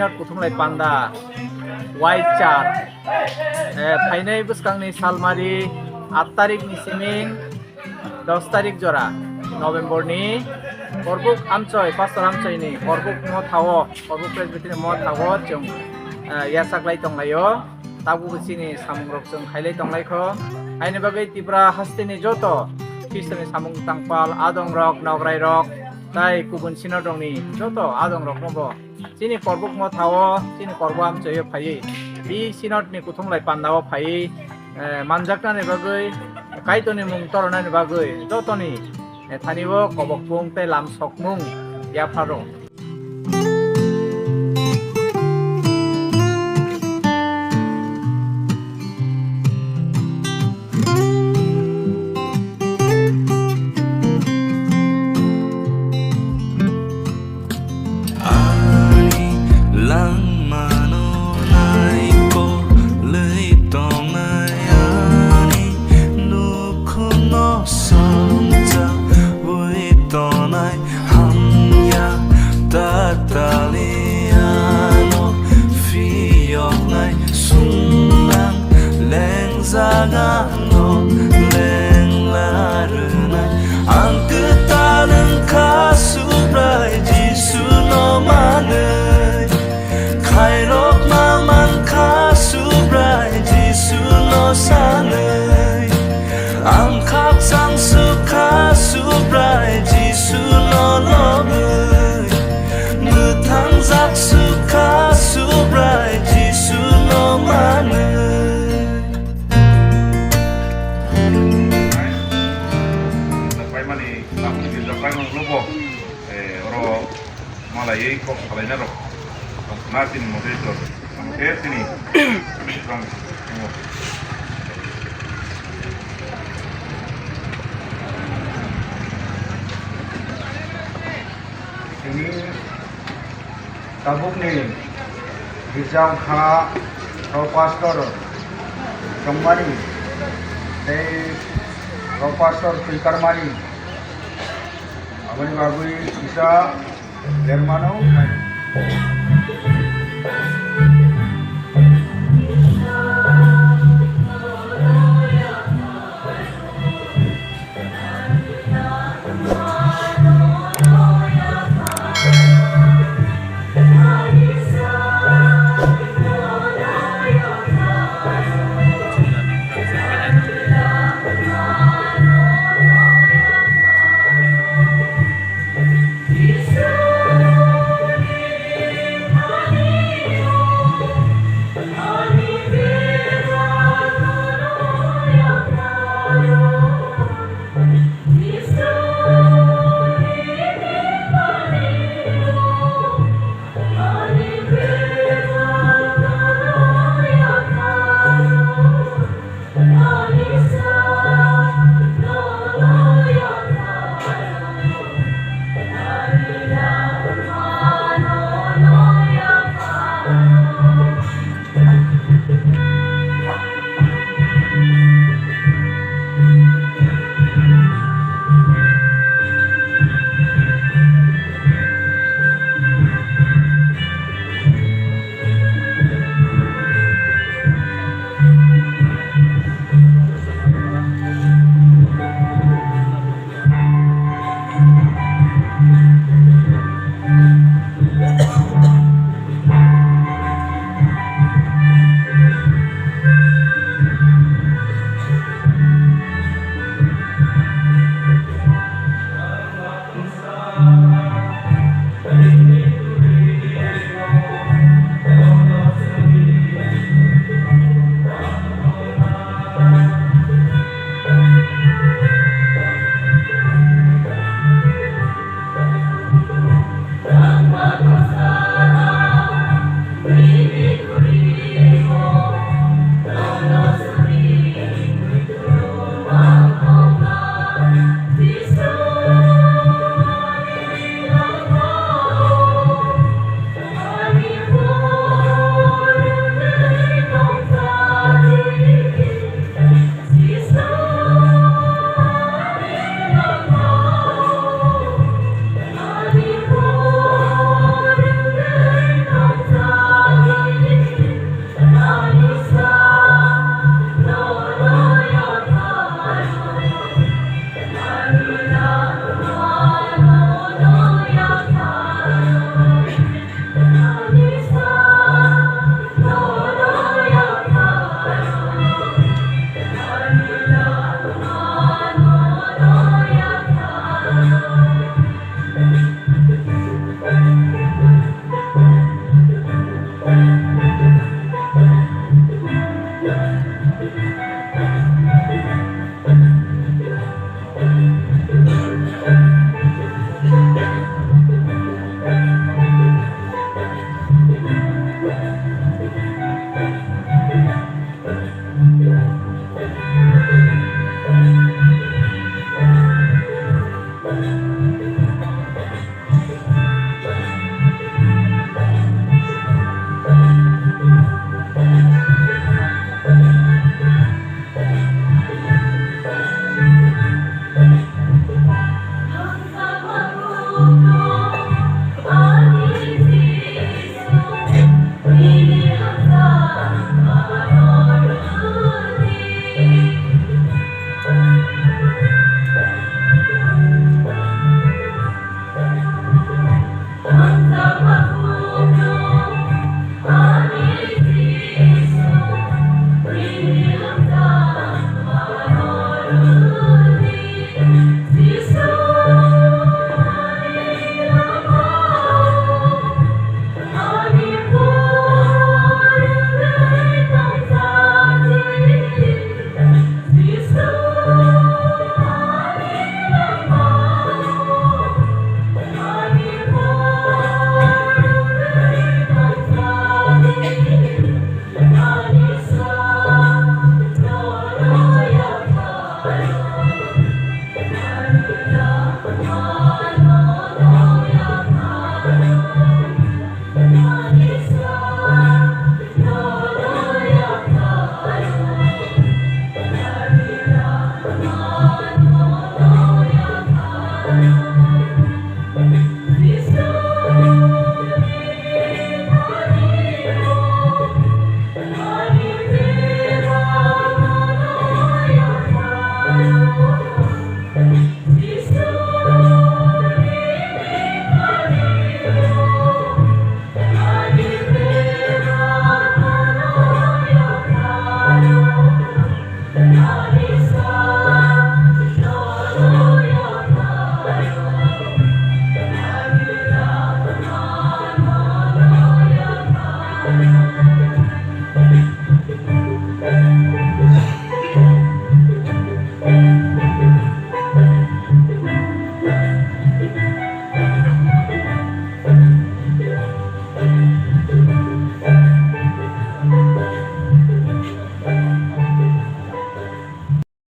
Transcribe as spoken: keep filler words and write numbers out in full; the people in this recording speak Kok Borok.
Kuthumlai panda, Y char. Eh, phainai bwskangni salmari, aat tarikni siming, dos tarik jora November ni Korbuk Amchoi, Pastor Amchoi ni Korbuk Mothao, Korbuk Presbytery Mothao chwng, eh, yachaklai tonglaio. Tabuk chini samungrok chwng khailai tonglaikho. Haini bagwi Tripura hasteni joto Khristoni samung tangpal adongrok, nograirok, tai kubun sinodrokni joto adongrokno bo chini Korbuk Mothao, chini Korbuk Amchoio phaiwi, i Synod ni Kuthumlai pandao phaiwi, eh, manjaknani bagwi, Kaitorni mung tornani bagwi, jotoni, eh, thani o kobokbung tei lam sokmung yapharo. Ani langmano naikolwi tongnai, ani nukhungno songchawi tongnai, hamya tataliano phiyoknai, sumnang lengjagano lengla rwnai. Ang kwtal wngkha Subrai Jisuno manwi, khairokma mankha Subrai Jisuno sanwi. Ang khakchang sukha Subrai Jisuno lobwi, mwthangjak sukha Subrai Jisuno manwi. Paimani, namni gilja paimani lobo, eh, oro malaiwi kok salaina rok tongkhna chini moderator, tongkhe chini, tong, tong. Tini tabukni girja wngkha Pro Pastor Chongmani tei Pro Pastor Twikarmani. Aboni bagwi kisa bermano.